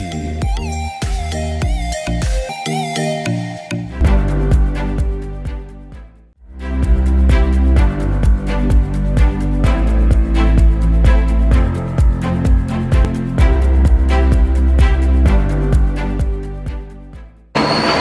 Omogusii.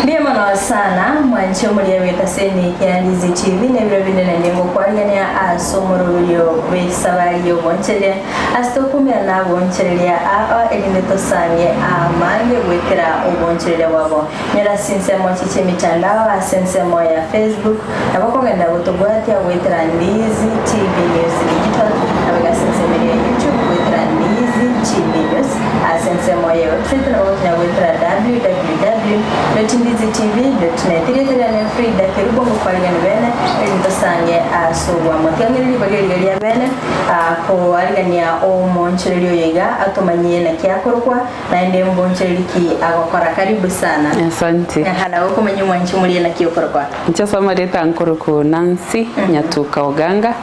Mbuya mono sana mwanche omoria bw'etaseni ya Ndizi TV na ebiro binde naende ngokwarigania ase omoroberio bw'esabari y'obonchereria ase tokumerana abonchereria aa erinde tosamie amange goetera obonchereria bwabo. Nyora ase ensemo echi chi'emitandao ase ensemo ya Facebook nabo okogenda gotobwatia goetera Ndizi TV News Digital nabo ase ensemo eria ya YouTube goetera Ndizi TV News ase ensemo ye website nabo ogotonya goetera www.ndizitv.net Erieta riane Frida Kerubo ngokwarigani bene erinde tosange ase obwamo. Tiga ng'ire ribaga eriga ria bene koarigania omoonchoreria oyo iga atomanyie naki akorokwa Naende mbonchereri ki agokora? Karibu sana. Asante. Aha, nabo okomanya omwanchi omoria naki okorokwa. Inche ase amarieta nkorokwa Nancy Nyatuka Oganga.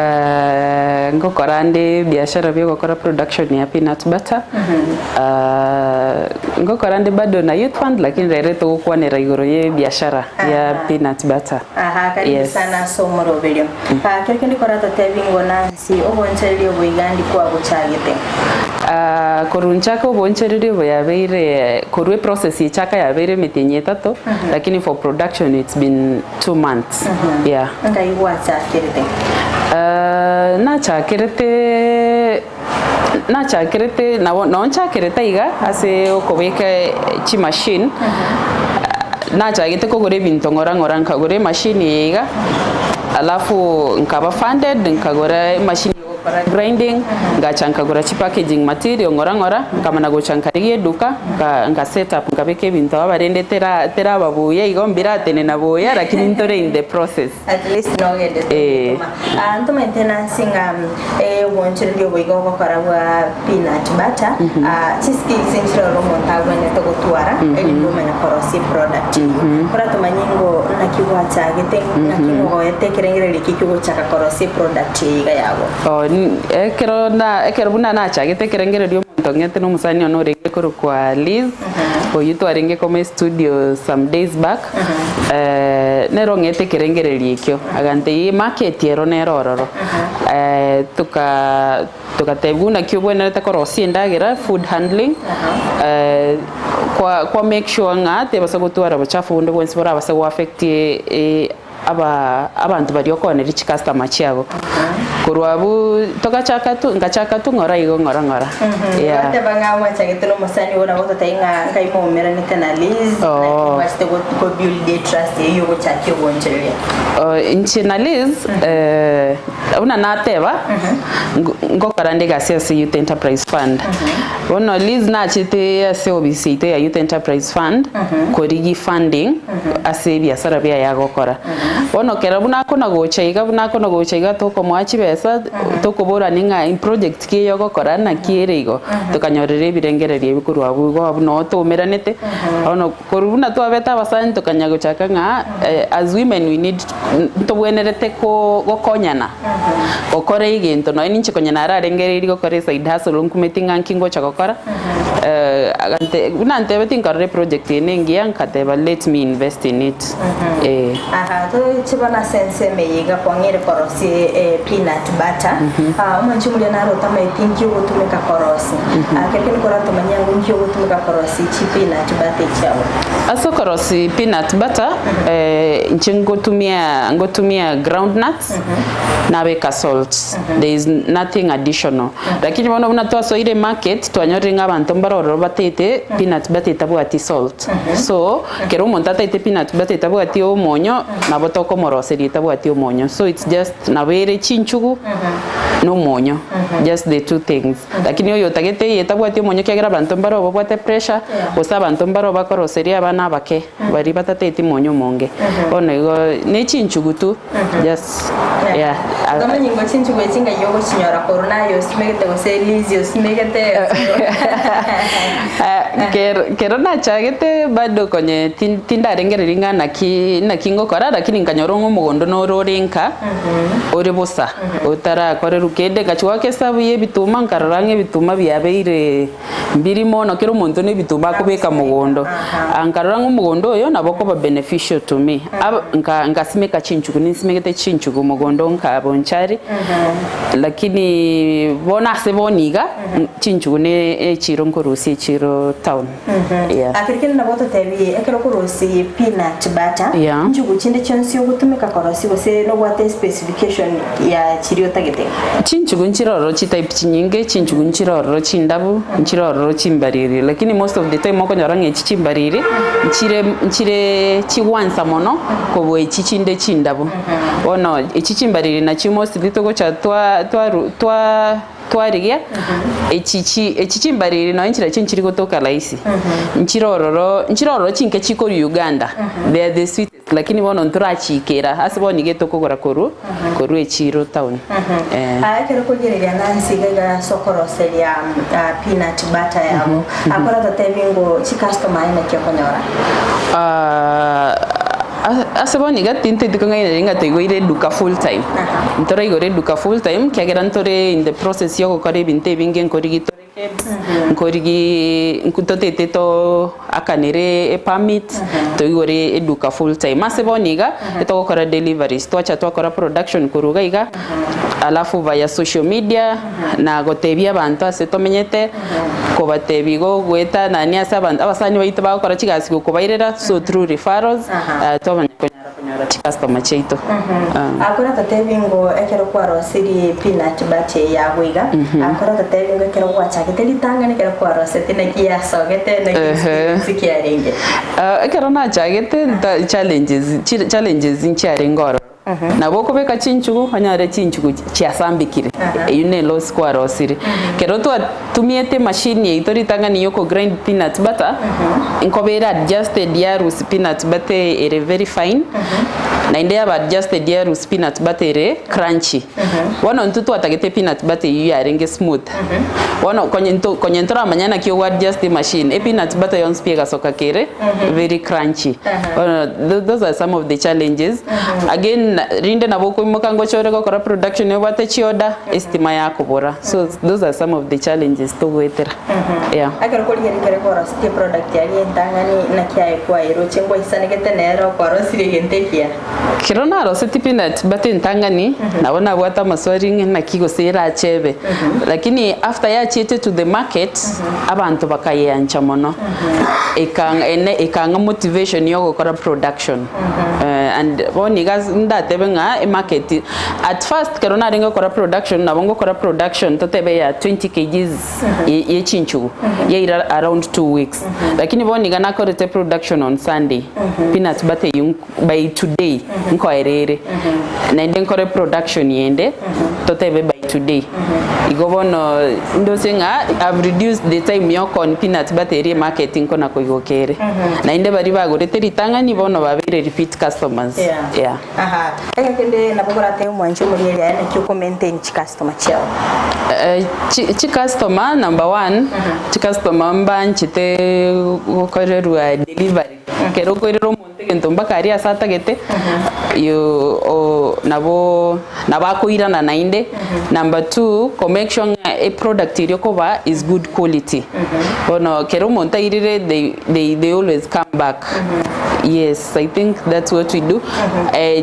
Eh, ngokora nde ebiashara bia ogokora production ya peanut butter. Ah, ngokora nde bado na youth fund lakini rero togokwanera igoro ya ebiashara ya peanut butter. Aha, karibu Yes. sana ase omoroberio. Ah, kero kende koratotebi ngo Nancy Obonchereria obo iga ndikwagochagete. Korwa nchake obonchereria obo yabeire korwa eprocess echaka yabeire emetienyi etato lakini for production it's been two months yeah. Nkai gwachakerete? Nachakerete nachakerete nabo noo nchakerete iga ase okobeka chimachine nachagete kogora ebinto ng'ora ng'ora nkagora emachine eye iga alafu nkaba funded nkagora emachine ya ogokora grinding ngacha nkagora chipackaging material ng'ora ng'ora nkamana gocha nkarigia eduka nka nka set up nkabeka ebinto aba rende tera teraba buya igo mbiratenena buya lakini ntore in the process. At least nogendete Eh. gotoma. Ah, ntomaete Nancy ng'a eh, obonchoreria obo iga ogokora bwa peanut butter, ah, chiskills nchire oro omonto agwenerete gotwara erinde omanye korosia eproduct eyio. Oratomanye ngo naki gwachagete, naki ngogoete ekerengererio eke kiogochaka korosia eproduct eye iga yago. Oh, n- ekero na ekero buna nachagete ekerengererio omonto ong'ete na omosani one orenge korokwa Liz, oyio twarenge koma estudio some days back, Nere ong'ete ekerengererio ekio, agantebia emarket ero nere ororo. Toka togatebigwa naki obwenerete korosia endagera, food handling, kwa kwa make sure ng'a tebasa gotwara obochafu bonde bwensi borabase go affect aba abanto baria okooneria chicustomer chiago. Korwa abwo togachaka tu ngachaka tu ng'ora igo ng'ora ng'ora yeah. Gwateba ng'a mwachagete na omosani obo nabo gototebia ng'a nkai mwaumeranete na Liz naki Oh. mwachete go go build etrust eyio yogochakia obonchoreria. Oh, inche na Liz eh, buna nateba ngo- ngokora nde egasi ase Youth Enterprise Fund. Bono Liz nachete ase ofisi yaito ya Youth Enterprise Fund korigia funding ase ebiasara biaye agokora. Bono ekero buna akona gocha iga buna akona gocha iga tokomoa chibesa tokoborania ng'a eproject ki eye ogokora naki ere igo, tokanyorera ebirengererio ebi korwa abwo igo abwo noo toumeranete, bono korwa buna twabete abasani tokanya gochaka ng'a as women we need ntobwenerete ko gokonyana, gokora egento nonye ninche konya nararengereiri gokora eside hustle nkumeti ng'a nki ngocha gokora, agante buna ntebeti nkarora eproject eye ne engiya nkateba let me invest in it. Eh. Aha, toche bono ase ensemo eye iga kwang'eire korosia eh, peanut butter. Ah, omonche omoria naro otamaeti nki ogotumeka korosia. Ah, kero kende koratomanyia ng'o nki ogotumeka korosia chi peanut butter echi abwo. Ase okorosia peanut butter, eh, inche ngotumia ngotumia ground nuts, nabeka salt. There is nothing additional. Lakini bono buna twasoire market, twanyorire ng'a abanto mbare ororo bataete peanut butter etabwati salt. So, Ekero omonto ataete peanut butter etabwati omonyo, nabo tokomoroseria etabwati omonyo. So it's just nabo ere chinchugu na omonyo, just the two things. Lakini oyo otagete eye etabwati omonyo ekiagera abanto mbare babwate pressure, gose abanto mbare bakoroseria abana abake baria batateti monyo omonge. Bono igo ne chinchugu tu just yeah. Tomenye ngo chinchugu echi ng'ai ogochinyora korwa naye osimegete gose Lizzy osimegete. Ker- kero nachagete bado konye tin- tindarengereria ng'a naki naki ngokora lakini nkanyora ng'a omogondo noro ore nka ore bosa otarakorerwa kende ngachia goaka esabu ya ebituma nkarora ng'a ebituma biabeire mbiri mono kera omonto na ebituma akobeka mogondo. Ah, nkarora ng'a omogondo oyo nabo okoba beneficial to me Ab- nka nkasimeka chinchugu ninsimegete chinchugu mogondo nka Bonchari lakini bono ase bono iga Chinchugu ne echiro nkorusia echiro town. Yeah. Akeri kende nabo ototebie ekero okorusia peanut butter, Yeah. nchugu chinde chionsi ogotumeka korosia gose nobwate specification ya chiria otagete? Chinchugu nchire ororo chitype chinyinge, chinchugu nchire ororo chindabu, nchire ororo chimbariri lakini most of the time okonyora ng'a echi chimbariri nchire nchire chigwansa mono kobua echi chinde chindabu. Bono echi chimbariri nachio mostly togocha twa twaru twa Twarigia, echi chi echi chimbariri nonya nchirochio nchiri gotoka rahisi, nchire ororo nchire ororo chinke chikorwa Uganda, they are the sweetest lakini bono ntorachiikera ase bono iga etokogora korwa korwa echiro town eh. Aya ekero okorigereria Nancy iga iga ase okoroseria peanut butter yago, akore ototebi ngo chicustomer aye naki okonyora? Ase bono iga tinteti kong'ainereria ng'a toigoire eduka full time. Ntoraigore eduka full time ekiagera ntore in the process ya ogokora ebinto ebinge nkorigi tore KEBS, nkorigi ntotete toakanere epermit, toigore eduka full time. Ase bono iga, etogokora deliveries, twacha twakora production korwa iga iga, alafu via social media, na gotebia abanto ase tomenyete, Kobatebia igo goeta nani ase abanto abasani baito bagokora chigasi gokobairera so through referrals twamanya konyara konyora chicustomer chiaito. Akore totebi ngo ekero kwarosirie peanut butter eye yago iga, akore totebi ngo ekero gwachagete ritang'ani ekero kwarosetie naki yasogete naki experience kiarenge. Ekero nachagete nta challenges challenges nchiarenge ororo. Nabo okobeka chinchugu onyore chinchugu chiasambekire, eyio ne loss kwarosire. Kero twatumiete emachine yaito ritang'ani ya okogrind peanut butter, nkoba ere adjusted yarusia peanut butter ere very fine, naende yaba adjusted yarusia peanut butter ere crunchy. Bono intwe twatagete peanut butter eyio yarenge smooth. Bono konye nto konye ntoramanya naki ogo adjust emachine, epeanut butter yonsi pi egasoka kere very crunchy. Bono tho those are some of the challenges. Again rinde nabo okoimoka ngocha ore gokora production obwate chiorder, estima yakobora. So those are some of the challenges togoetera, yeah. Ekero okorigereria ekero kwarosirie eproduct yaria entang'ani naki aye kwayeroche ngwaisanegete nere okwarosirie egento ekiya? Ekero naroseti peanut butter entang'ani, nabo nabwate amaswali ng'a naki gose erachebe. Lakini after yachiete to the market, abanto bakayeancha mono. Ekang'a ene ekang'a motivation ya ogokora production. And bono iga ase ndatebe ng'a emarket, at first ekero narenge gokora production, nabo ngokora production totebe ya 20 kgs ye ye chinchugu, yaira around 2 weeks. Lakini bono iga nakorete production on Sunday, peanut butter eywo by today nkoera ere naende nkore production yende totebe by today igo bono ndose ng'a I've reduced the time ya okon peanut butter eria emarket nkona koigoka ere naende baria bagorete ritang'ani bono babeire repeat customers Yeah. yeah. Aha. Eke kende nabo oratebe omwanchi omorigereria aye naki oko maintain chicustomer chiao. Eh, chi chicustomer number one, chicustomer mbanchete gokorerwa delivery. Ekero okoirera omonto egento mpaka aria ase atagete, you o nabo nabo akoirana naende. Number two, ko make sure ng'a eproduct eria okobaa is good quality. Bono ekero omonto airire they they they always come back. Yes, I think that's what we do.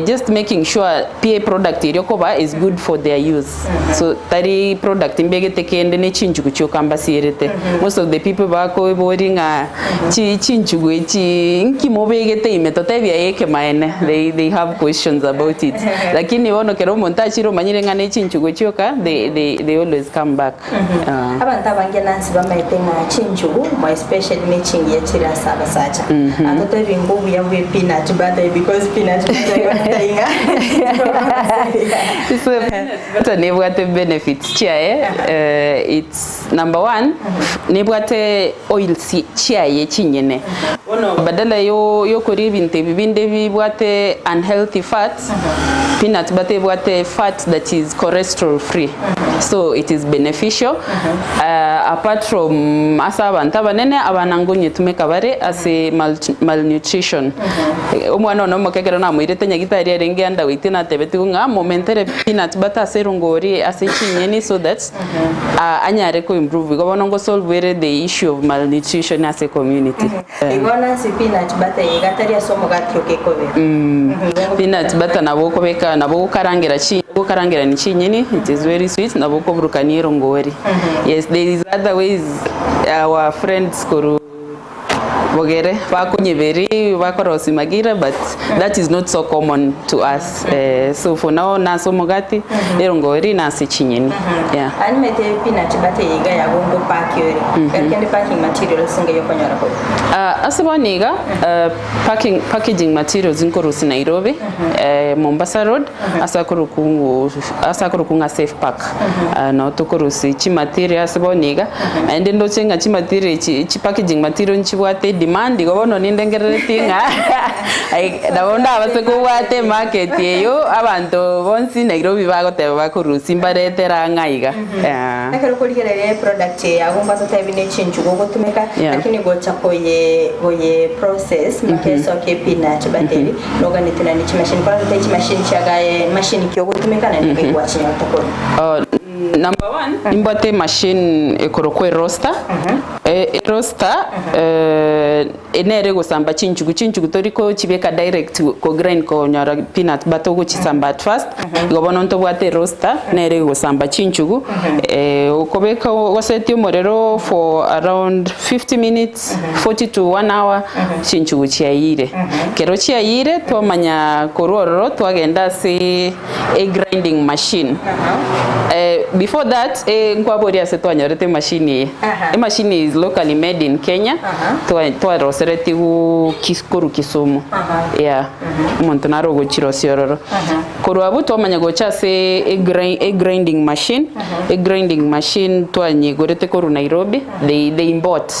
Just making sure pi eproduct eria okobaa is good for their use. So tari product mbegete kende ne chinchugu chioka mbasierete. Most of the people bakoboria ng'a chi chinchugu echi nki mobegete ime totebie aye ekemaene they they have questions about it. Lakini bono ekero omonto achire omanyire ng'a ne chinchugu chioka they they they always come back. Abanto abange nansi bamaete ng'a chinchugu more especially ne chingiya chire ase abasacha. Totebi ng'a obuya bwe peanut butter because peanut butter igo tari ng'a So peanut butter nebwate benefits chiaye it's number one nebwate oils chiaye chinyene bono badala yo yokoria ebinto ebi binde bibwate unhealthy fats peanut butter ebwate fat that is cholesterol free. So it is beneficial apart from ase abanto abanene, abana ngonyetumeka bare ase malnutrition. Omwana one omoke ekero namoirete nyagitari arenge underweight natebetigwe ng'a momentere peanut butter ase erongori ase chinyeni so that anyare ko improve. Igo bono ngo solve ere the issue of malnutrition ase ecommunity. Igo nase peanut butter eye iga tari ase omogati oka ekobera. Peanut butter nabo okobeka nabo ogokarangera chi ogokarangerania chinyeni it is very sweet nabo okoburukania erongori. Yes there is other ways our friends korwa bogere bakonyeberi bakorosia magira but that is not so common to us so for now nase omogati erongori nase chinyeni yeah. Animete peanut butter eye iga yago ngopaki ore. Kende packing materials ngai okonyora korwa. Ase bono iga, packing packaging materials nkorusia Nairobi, Mombasa road, ase akorokwa ng'o ase akorokwa ng'a safe park. Nao tokorusia chimaterial ase bono iga, naende ndoche ng'a chimaterial echi chi packaging material nchibwate edemand, igo bono nindengerereti ng'a nabo ndabase kobwata emarket eywo, abanto bonsi Nairobi bagoteba bakorusia mbaretere ang'e aiga. Ekero okorigereria eproduct eye yago ngwatotebi ne chinchugu ogotumeka Yeah. lakini gocha koye koye process mpaka esoke epeanut butter eri noganeti naende chimachine kwanza tari chimachine chiagaye machine ki ogotumeka naende ngai gwachinyarete korwa. Oh, number one nimbwate emachine ekorokwa eroaster eroaster nere egosamba chinchugu, chinchugu tori kochibeka direct ko grind konyora peanut butter ogochisamba at first, igo bono ntobwate eroaster nere egosamba chinchugu, okobeka ogosetia omorero for around 50 minutes, 40 to one hour, chinchugu chiayire. Ekero chiayire twamanya korwa ororo twagenda ase egrinding machine. Before that, nkwaboria ase twanyorete emachine eye. Emachine eye is locally made in Kenya, twaroseretigwe korwa Kisumu, yeah, omonto nare ogochirosia ororo. Korwa abwo twamanya gocha ase egrinding machine, egrinding machine twanyegorete korwa Nairobi, they import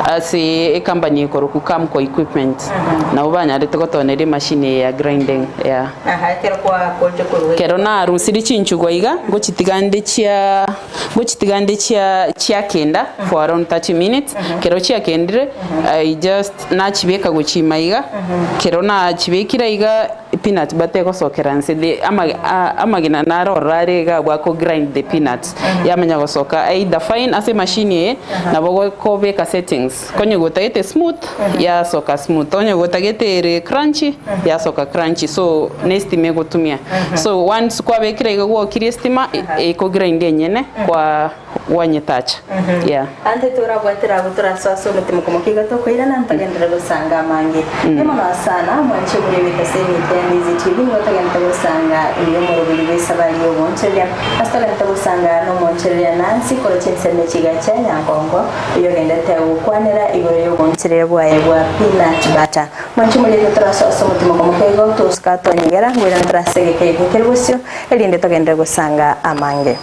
ase ecompany ekorokwa Kamco Equipment, nabo banyarete gotoneria emachine eye ya grinding, yeah. Aha, ekero kwakorire korwa Ekero narusirie chinchugwa iga, ngochitiga nde chia ngochitiga nde chia chiakenda for around 30 minutes, ekero chiakendire, I just nachibeka gochima iga, ekero nachibekire iga peanut butter egosokera nse the ama a amagena naro ororo are iga abwo ako grind the peanuts, yamanya gosoka either fine ase emachine eye, nabo gokobeka settings. Konya gotagete smooth yasoka smooth onye gotagete ere crunchy yasoka crunchy so ne estima egotumia so once kwabekire iga gwokirie estima eko grind enyene kwa gwanyetacha yeah. Ante torabwatera abwo torasoa ase omotima komoka iga tokoirana ntogenderere gosanga amange. Mbuya mono sana mwanche obuya goika ase emika ya Ndizi TV nigo togenderete gosanga erio omoroberi bw'esabari y'ogoonchoreria ase togenderete gosanga nomoonchoreria Nancy korwa chinsemo echiga chia Nyankongo Oyogendete gokwanera igoro y'oboonchereria bwaye bwa peanut butter. Mwanche moriete torasoa ase omotima komoka igo, tosuka twanyegera, ngoirana torase egeka eke kere bosio, erinde togenderere gosanga amange.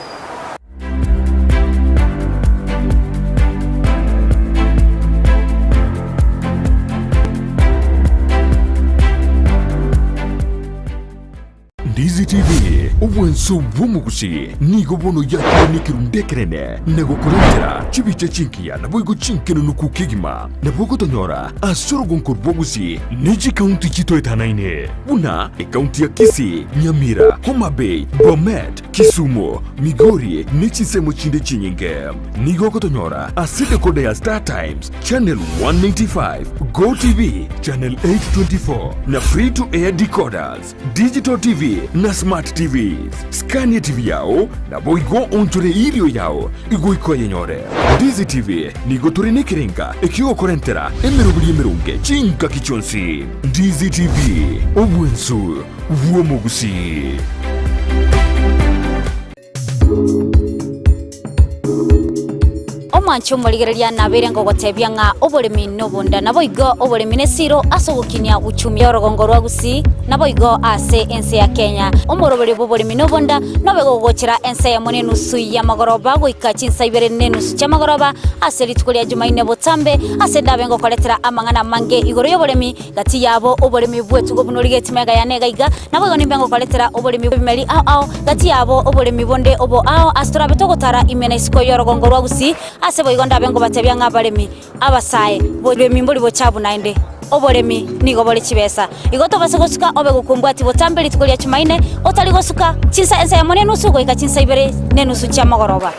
Ndizi TV, obwanso bw'omogusi, nigo bono yakire nekerundu ekerene na gokorentera chibicha chinkiya naboigo chinkenunuku kegima. Nabo ogotonyora ase orogonko rw'ogusi ne chikaunti chitoetanaine buna ekaunti ya Kisii, Nyamira, Homa Bay, Bomet, Kisumu, Migori ne chinsemo chinde chinyinge. Nigo ogotonyora ase decoder ya Star Times, Channel 195, Go TV, Channel 824 na Free to Air decoders. Digital TV na Smart TVs. Skania TV yao, naboigo onchore erio yao igoika oyenyore. Ndizi TV nigo tore nekerenga ekiogokorentera emeroberi emeronge chingaki chionsi. Ndizi TV, obwensu bw'omogusii. Omwanche omorigereria nabeire ngogotebia ng'a oboremi nobonda, naboigo oboremi nesiro ase ogokinia uchumi y'orogongo rwa Gusii, naboigo ase ense ya Kenya. Omoroberio bw'oboremi nobonda nobe gogochera ense eyemo nenusu y'amagoroba goika chinsa ibere nenusu chi'amagoroba ase rituko ria Jumaine botambe, ase ndabe ngokoretera amang'ana amange igoro y'oboremi Gati yabo oboremi bw'etugo buna origetie magega yane iga iga, naboigo nimbe ngokoretera oboremi bw'ebimeri ao ao, gati yabo oboremi bonde obo ao ase torabe togotara ime na isiko y'orogongo rwa Gusii, ase boigo ndabe ngobatebia ng'a abaremi, abasae, boremi mbori bochabu naende, oboremi nigo bore chibesa. Igo tobase gosuka obe gokombwatia botambe rituko ria Chumaine, otari gosuka, chinsa ensemo nenusu goika chinsa ibere nenusu chiamogoroba.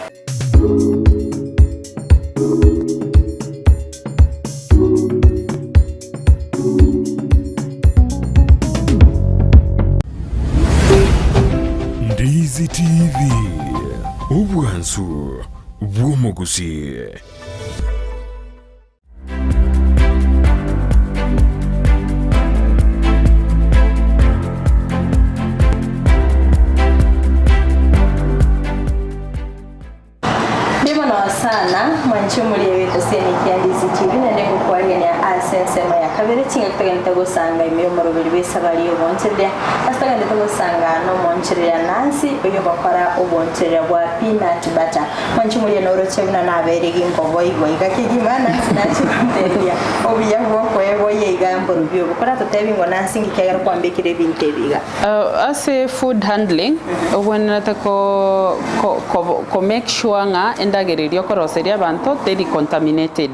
Ndizi TV, obwansu bw'omogusii. Mbuya mono sana mwanche omoria bw'etaseni kia Ndizi TV naende ngokwarigania ase ensemo ya kabere chingaki togenderete gosanga ime y'omoroberi bw'esabari y'oboonchereria ase togenderete gosanga nomoonchereria Nancy oyio ogokora oboonchereria bwa peanut butter. Mwanche omoria noroche buna nabeire ginkoboa igo iga kegima Nancy nachia gontebia obuya bw'okoeboyia iga mborobio obo. Koratotebi ng'o Nancy nki kiagera kwambekire ebinto ebi iga? Ase food handling, obwenerete ko ko ko ko make sure ng'a endagera eria okoroseria abanto teri contaminated.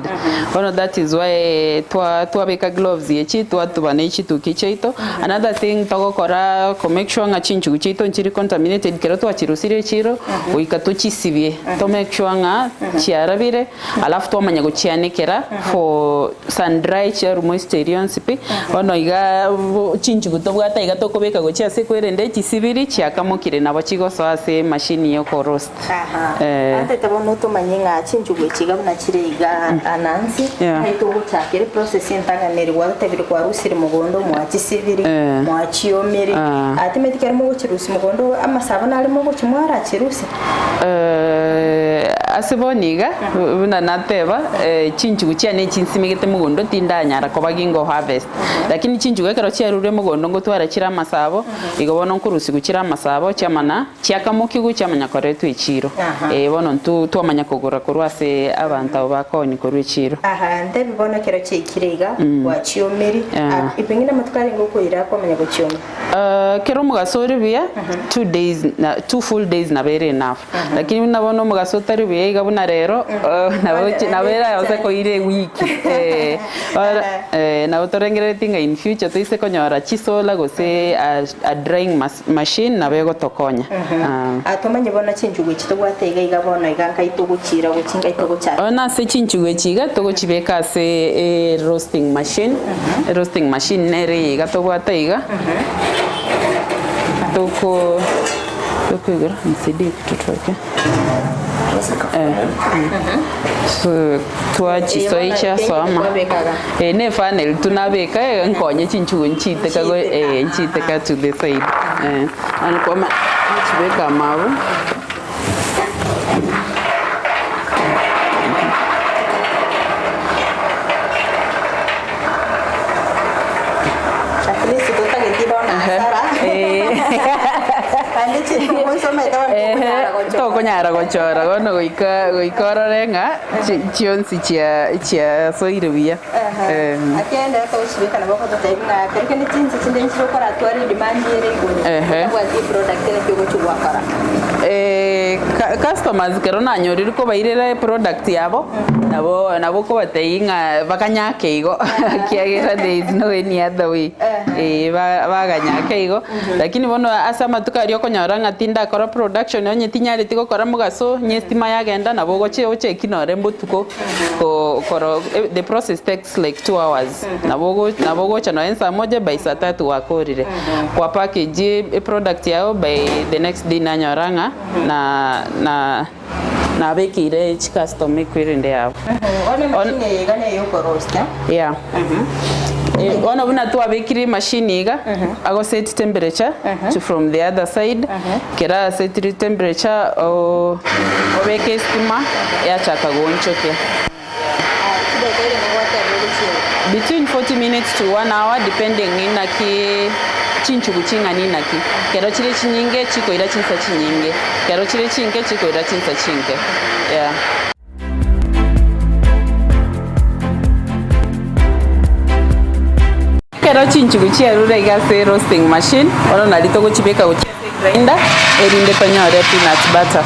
Bono that is why twa twabeka gloves echi twatuba ne chituki chiaito. Another thing togokora ko make sure ng'a chinchugu chiaito nchiri contaminated ekero twachirusirie echiro, goika tochisibie to make sure ng'a chiarabire. Alafu twamanya gochianekera for sun dry chiaru moisture eria yonsi pi, bono iga chinchugu tobwate iga tokobeka gochia ase kwerende chisibiri chiakamokire nabo chigosoa ase emachine ya oko roast. Aha. Eh. Antete bono tomanye ng'a chinchugu echi iga buna chire iga Nancy, Yeah. ng'ai togochakera eprocess entang'ani gwatebire kwarusire mogondo mwachisibiri, Eh. mwachiomiri, Ah. ah timanyeti ekero mogochirusia mogondo amasabo nare mogochi mwarachirusia? Ase bono iga, buna nateba, chinchugu chiane echi nsimegete mogondo tindanyara koba gingo harvest. Lakini chinchugu ekero chiarure mogondo ngotwara chire amasabo, igo bono nkorusigwa chire amasabo chiamana chiakamokigwa chiamanya koretwa echiro. Eh bono intwe twamanya kogora korwa ase abanto abwo bakooni korwa echiro. Aha, ntebi bono ekero chiaikire iga, gwachiomirie, Yeah. pengine amatuko arenge okoira kwamanya gochiomia? Kera omogaso ore buya, 2 days na 2 full days nabo ere enough. Lakini buna bono omogaso otari buya iga buna rero, nabo oche nabo eragose koira ewiki. Bono nabo torengereretie ng'a in future toise konyora chisolar gose a drying machine nabo egotokonya. Tomanye bono chinchugu echi tobwate iga iga bono iga nkai togochiira gochia nkai togochaka. Bono ase chinchugu echi iga togochibeka ase roasting machine. Roasting machine nere eye iga tobwate iga, toko tokoigora nisaidie tutoke so twachisoa chiasoa eye ne efunnel tu nabeka nkonye chinchugu nchiiteka go nchiiteka to the side bono kwama gwachibeka amabu. At least totageti bono hasara. Naende chinchugu nsomete bono tokonyara gochora. Tokonyara gochora bono goika goika orore ng'a chi- chionsi chia chiasoire buya. Akende togochibeka nabo ogototebia ng'a kero kende chinsa chinde nchire okoratware edemand ere igoro otabwati eproduct naki ogochia gwakora. Customers kero nanyorire kobairera eproduct yabo, nabo nabo okobatebia ng'a baganyake igo ekiagera there is no any other way eh baganyake igo. Lakini bono ase amatuko aria okonyora ng'a tindakora production onye tinyareti gokora mogaso, onye estima yagenda nabo ogochia ocheki nore mbotuko. Ko koro the process takes like 2 hours nabo ogo nabo ogocha nonya saa moja by saa tatu gwakorire kwa package e product yago by the next day nanyora ng'a na na. Nabekeire chicustomer ekwerende yabo. Bono emachine eye iga neye okorosta. Yeah. Eh, bono buna twabekire emachine iga, agoset temperature to from the other side, kera asetire temperature o- obeke estima yachaka goonchokia. Chidakika irenga gwateba ogochiera? Between 40 minutes to one hour depending inaki chinchugu ching'ana inaki. Kero chire chinyinge chikoira chinsa chinyinge, kero chire chinke chikoira chinsa chinke, yeah. Ekero chinchugu chiarure iga ase roasting machine, bono nari togochibeka gochia ase egrinder erinde tonyore peanut butter.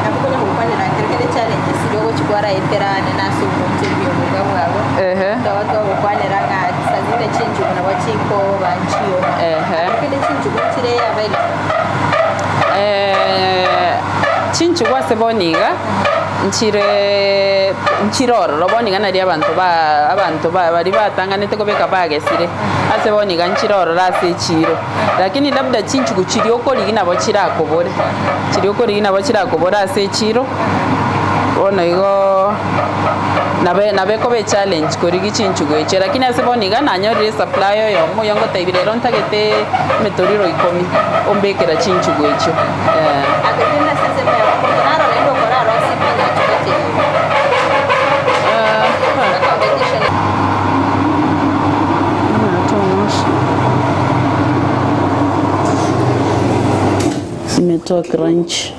Nabo konya gokwanera ekero kende challenges iria ogochi kwaraetera ane na ase oboonchoreria oboga bwabo, Ehe. twaba twagokwanera ng'a saa zingine chinchugu nabo chikoba nchiyo. Ehe. Ekero kende chinchugu nchire available. Chinchugu ase bono iga, nchire nchire ororo bono iga nario abanto ba abanto ba baria batang'anete kobeka bagesire, ase bono iga nchire ororo ase echiro. Lakini labda chinchugu chiria okorigia nabo chirakobore, chiria okorigia nabo chirakobore ase echiro, bono igoo nabe nabo ekoba echallenge korigia chinchugu echio. Lakini ase bono iga nanyorire esupplier oyomo oyo ngotebia rero ntagete emetoriro ikomi, ombekera chinchugu echio eh. Zimetoa crunch.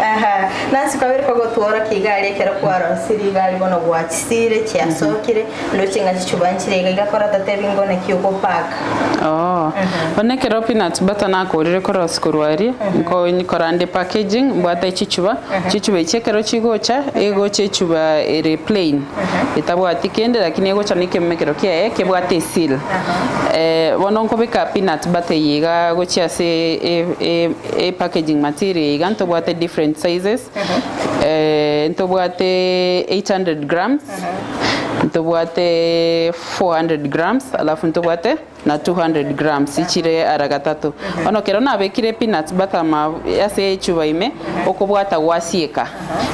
Aha, Nancy kwabere kogotworokia igari ekero kwarosirie igari bono gwachisire chiasokire ndoche ng'a chichuba nchire iga igakora totebi ngo naki ogopaka. Oo, bono ekero peanut butter nakorire korosia korwa aria, nko nkora nde packaging, mbwate chichuba, chichuba echi ekero chigocha, egocha echuba ere plain, etabwati kende lakini egocha na ekemumekero kiaye kebwate eseal. Bono nkobeka peanut butter eye iga gochia ase e- e- e packaging material eye iga ntobwate different sizes, ntobwate 800 grams, ntobwate 400 grams, alafu ntobwate na 200 grams ichire ara gatato. Bono ekero nabekire peanut butter ma ase echuba ime, okobwata gwasieka.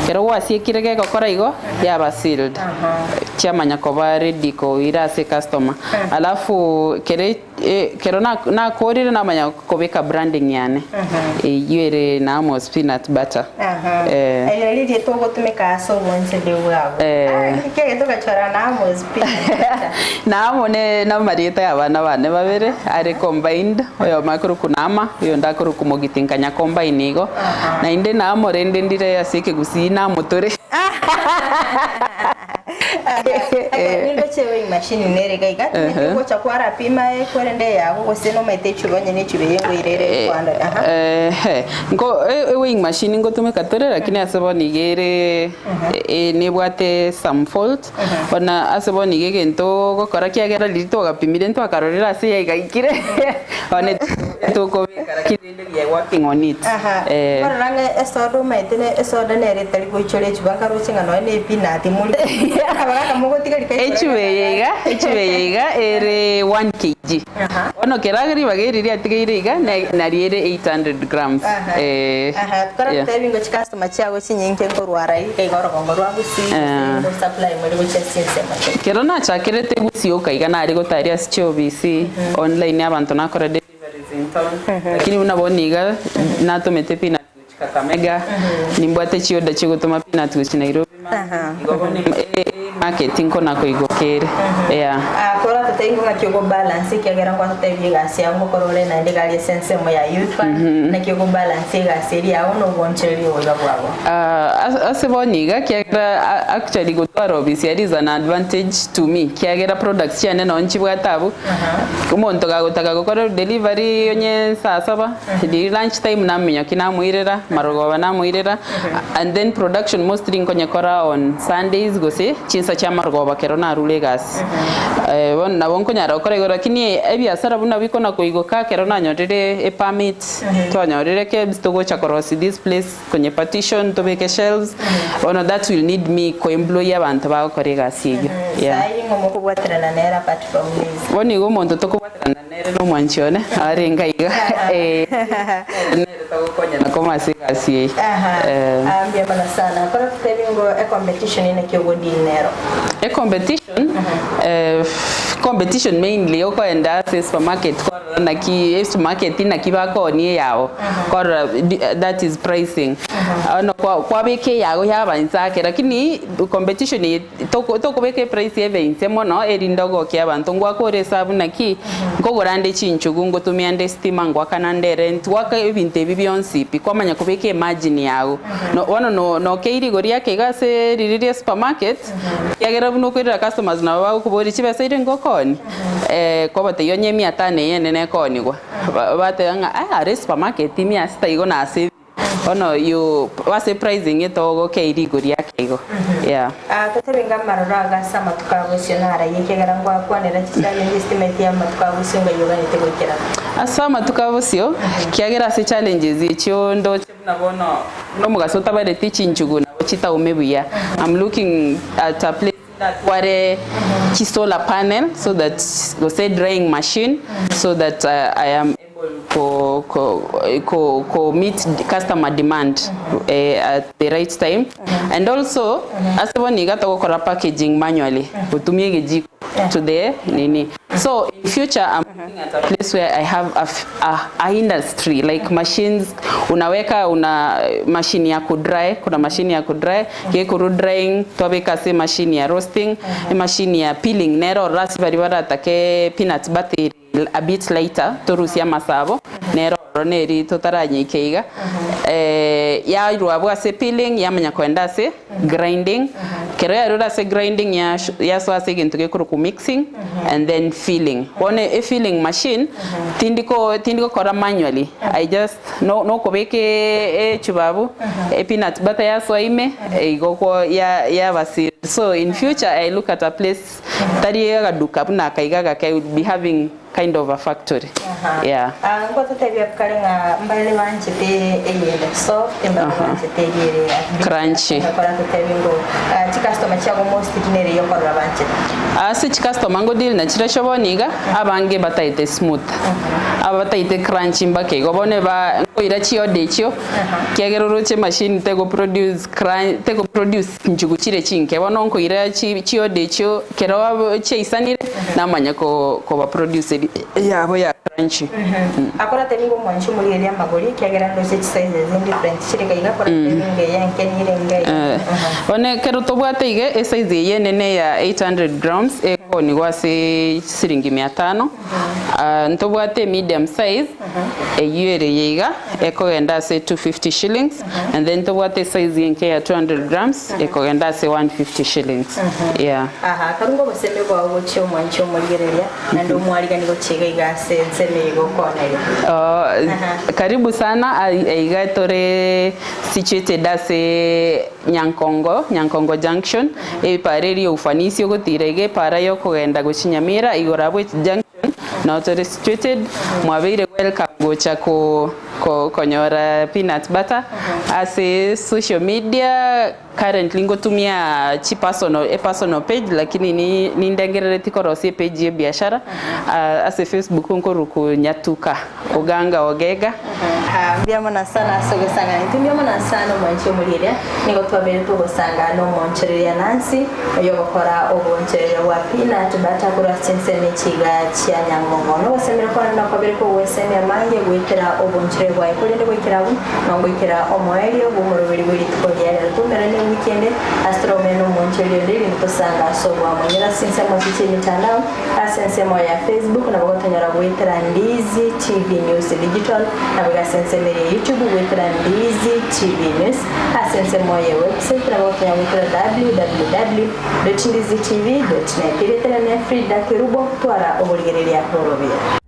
Ekero gwasiekire gegokora igo, yaba sealed. Chiamanya koba ready koira ase customer. Alafu kere ekero nakorire namanya kobeka branding yane, eyio ere Naamos peanut butter. Erio nario erieta ogotumeka ase obonchori bwabo. Ekiagera togachora Naamos peanut butter. Naamo ne namarieta ya abana bane babere are combined, oyomo akorokwa Naama, oyonde akorokwa Mogiti nkanya combine igo. Naende Naamo rende ndire ase ekegusii namotore. Nindoche weighing machine nere iga iga, timanyeti ogocha kwarapima ekwerende eyago gose nomaete echuba onye ne echuba eye ngoirere kwanda aha. Ehe, nko e weighing machine ngotumeka tore lakini ase bono iga ere nebwate some fault, bono ase bono iga egento ogokora kiagera riria twagapimire ntwakarorire ase yaigaikire, bono etokobeka lakini rende we are working on it. Aha, nkorora ng'a esoda omaete ne esoda nere etari goichora echuba nkaroche ng'a nonya ne epeanut mori abagaka mogotiga rikaichora Echuba eye iga, echuba eye iga ere 1 kg. Bono kera ribaga eri riatigaire iga ne nari ere 800 grams. Eh. Aha, Yeah. toratebi ngo chicustomer chiago chinyinge nkorwara iga iga orogongo rwa Gusii gose ngo supply muri gochia ase chinsemo chinde. Kero nachakerete Gusii oka iga nare gotaria ase chiobisi online abanto nakora deliveries in town lakini buna bono iga natomete peanut gochia Kakamega nimbwate chiorder chigotoma peanut gochia Nairobi market igo bono e market nkona koigoka ere yeah. Kora. Totebi ng'aki ogo balance ekiagera ngwatotebia egasi yao ngokora ore naende iga aria ase ensemo ya youth fund, naki ogo balance egasi eria yao na obonchereri oboiga bwabo. Ase bono iga kiagera actually gotwara obisi aria is an advantage to me kiagera products chiane nonye nchibwate abwo, omonto gagotaka gokora delivery onye saa saba, riria lunch time naminyokia namoirera, marogoba namoirera, and then production mostly nkonyekora on Sundays gose chinsa chia marogoba kero narure egasi. Bono nabo nkonyara gokora igo lakini ebiasara buna bikona koigoka ekero nanyorire epermit, twanyorire KEBS togocha korosia this place konye partition tobeke shelves, bono that will need me ko employ abanto bagokora egasi eyio, yeah. Saii ng'o mokobwaterana nere apart from Liz? Bono igo omonto tokobwaterana nere nomwanchi one arenge aiga eh, nere togokonyana koma ase egasi eye eh. Mbuya mono sana. Kore totebi ngo ecompetition naki ogodeal nero? Ecompetition, eh, competition mainly okoenda ase supermarket kwarora naki esupermarket naki bakoonia eyabo, kwarora that is pricing. Bono kwabeka eyago yaba inse ake lakini competition eye tokobeka eprice ebe inse mono erinde ogokia abanto ngwakore esabu naki nkogora nde chinchugu ngotumia nde estima ngoakana nde erent goaka ebinto ebi bionsi pi kwamanya kobeka emargin yago. Bono nokeiri rigori ake iga ase riria ria supermarket ekiagera buna okoirera customers nabo bagokoboria chibesa ire ngokooni kwabatebia onye mia tano eye enene ekoonigwa bateba ng'a are esupermarket mia sita igo nase. Bono you ase pricing etogokei rigori ake igo yeah. Totebe ng'a amaroro aga ase amatuko a bosio narayie, ekiagera ngwakwanera chichallenge estimate y'amatuko a bosio ng'ai oganete goikerana. Ase amatuko a bosio, ekiagera ase challenges echio ndoche buna bono buna omogaso otabareti chinchugu nabo chitaume buya, I'm looking at a place ndatware chi solar panel so that gose drying machine so that I am able ko ko ko meet customer demand at the right time and also ase bono iga togokora packaging manually gotumia egejiko to the nini so in future I'm looking at a place where I have a, a, a industry like machines unaweka una machine ya kudry kuna machine ya kudry gekuru drying twabeka ase machine ya roasting emachine ya peeling nero ase baria baratake peanut butter a bit lighter torusie amasabo nero ororo neri totaranyeika iga yairwa abwo ase peeling yamanya koenda ase grinding kero yarure ase grinding yasoa ase egento gekorokwa mixing and then filling. Bono e filling machine tindi ko tindi gokora manually I just nokobeka echuba abwo e peanut butter yasoa ime igo yaba sealed. So in future I look at a place Tari agaduka buna akaiga agake, I would be having kind of a factory. Yeah. Ah, ngototebia kare ng'a mbare banchete eyere soft, mbare banchete eyere Crunchy. Ngakora totebie ngo ah, chicustomer chiago mostly nere yokorora banchete. Ase chicustomer ngo deal na chirochio bono iga, abange bataete smooth, aba bataete crunchy mpaka igo bono eba nkoira chiorder echio, kiagera oroche emachine tego produce crun tego produce Chinchugu chire chinke, bono nkoira chiorder echio kero chiaisanire namanya koba produce eyabo ya crunchy. Akoratebi ng'a omwanchi omorigereria amagori, ekiagera ndoche chisizes indifferent chire iga iga, akoratebi ng'a eye enke nere enga eye. Bono ekero tobwate iga esize eye enene ya 800 grams ekonigwa ase chisiringi mia tano, ntobwate emedium size eyio ere eye iga ekogenda ase 250 shillings and then tobwate esize enke ya 200 grams ekogenda ase 150 shillings yeah. Aha, karunga obosemi bwao gochia omwanchi omorigereria, naende omwarigani gochia iga iga ase ensemo eye gokoneria. Oh, karibu sana aiga tore situated ase Nyankongo, Nyankongo Junction, epara eria ya ufanisi ogotira iga epara yokogenda gochia Nyamira igoro abwo junction Nao tore situated, mwabeire welcome gocha ko ko konyora peanut butter ase social media currently ngotumia chi personal e personal page lakini ni nindengerereti korosia epage ya ebiashara ase Facebook nkoruku Nyatuka Oganga Ogega. Mbuya mono sana ase ogosangana intwe, mbuya mono sana omwanchi omorieria. Nigo twabeire togosangana nomonchoreria Nancy, oyogokora obonchoreria bwa peanut butter korwa ase chinsemo echi iga chia Nyang'ong'o. Nogosemera kwane nokobere kw'ogwesemia amange goetera obonchoreria bwaye, korende goikera abwo nogoikera omoerio bw'omoroberi bwe rituko ria rero. Toumerane ewiki ende ase toromene nomonchoreria onde erinde tosange ase oboamo. Nyora ase chinsemo echi chi'emitandao ase ensemo ya Facebook nabo gotonyora goetera Ndizi TV News Digital, naboigo ase ensemo eria ya YouTube goetera Ndizi TV News. Ase ensemo ye website nabo gotonyora goetera www.ndizitv.net. Erieta riane Frida Kerubo, twara oborigereria borobio.